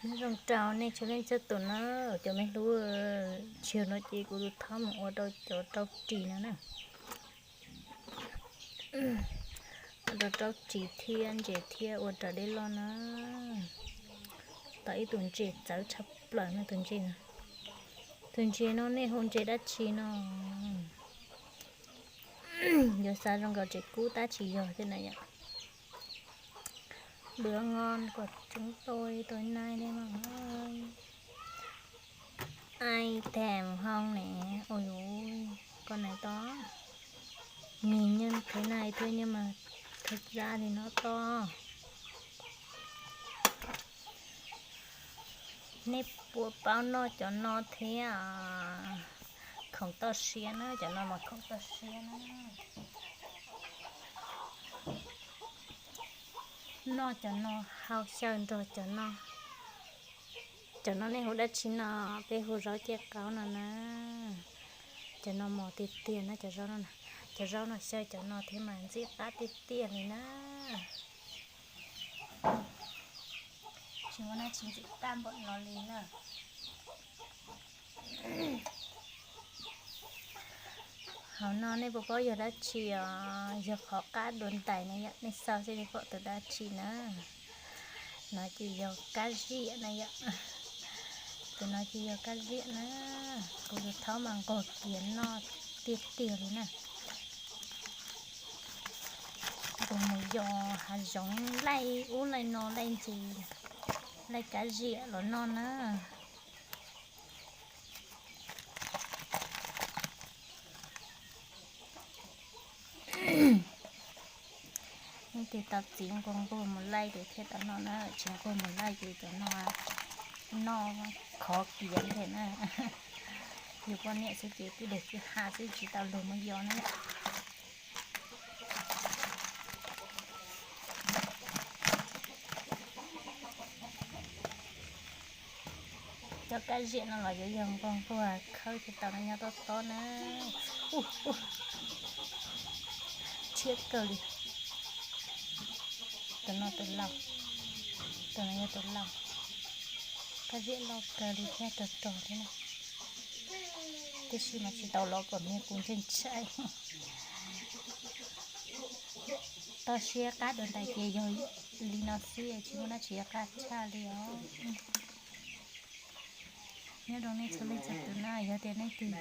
Nyob zoo rau nej txhua leej txhua tus na, cov me hlub, tsam no ces kuv tus thab mus ua rau cov rau ris no na. Ua rau rau ris thiab ntses thiab ua raws dej loj na. Tau ib tug ntses txawv tshaj plaws no tus ntses no. Tus ntses no nej hu ntses dab tsi no? Yuav xav zoo nkaus tseem kub tab tsis yog thiab na yom. Bwm noj kom tseem tau tau nai ne mas. Ai thèm không nè. Ôi dồi, con này to. Nhìn như thế này thôi nhưng mà thực ra thì nó to. Neb puas paub noj cov no thiab? Khoom toj siab na, cov no mas khoom toj siab na. Noj cov no, hau xyaw nrog cov no. Cov no nej hu dab tsi no? Peb hu zaub caj qaub no na. Cov no mos tiag tiag na, cov zaub no, cov zaub no xyaw cov no thiab mas ntxim qab tiag tiag li na. Tsis muaj dab tsi ntxim qab npaum no li na. Hauv no nej puas paub yog dab tsi os? Yog qhov qab dua ntais na yom, nej xauj seb nej pom tus dab tsi na. No ces yog kab ziam na yom. Tus no ces yog kab ziam na. Kuv tus thaub mas nquag kiag noj tiag tiag li na. Nquag mus yos hav zoov laij ub laij no laij ntses, laij kab ziam los noj na. Leej twg tau txiv nquag nquag mus laij ces thiaj tau noj na, tsis nquag mus laij ces cov no noj khov kiag thiab na. Yus poj niam xwb ces tib daim kwj ha xwb tsis tau luag mus yos na. Cov kab ziam no los yuav yog nquag nquag khawb thiaj tau no, nyob tob tob na. Rhiab kawg li. Tus no tus laus, tus no yog tus laus. Kab ziam loj kawg li thiab rog rog thiab na. Tiam sis mas tsis tau los kom niag kuv ntshai ntshai. Toj siab qab dua ntais ces yog li no xwb, tsis muaj dab tsi qab tshaj li os. Nyob zoo nej txhua leej txhua tus na, yog tias nej twg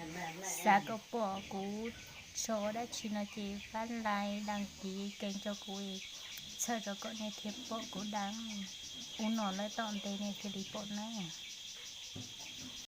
xav kom pom kuv tso dab tsi no ces pab like đăng ký kênh rau kuv, txhawb rau kom nej thiaj pom kuv da. Ub no lawm tom ntej nej thiaj li pom na.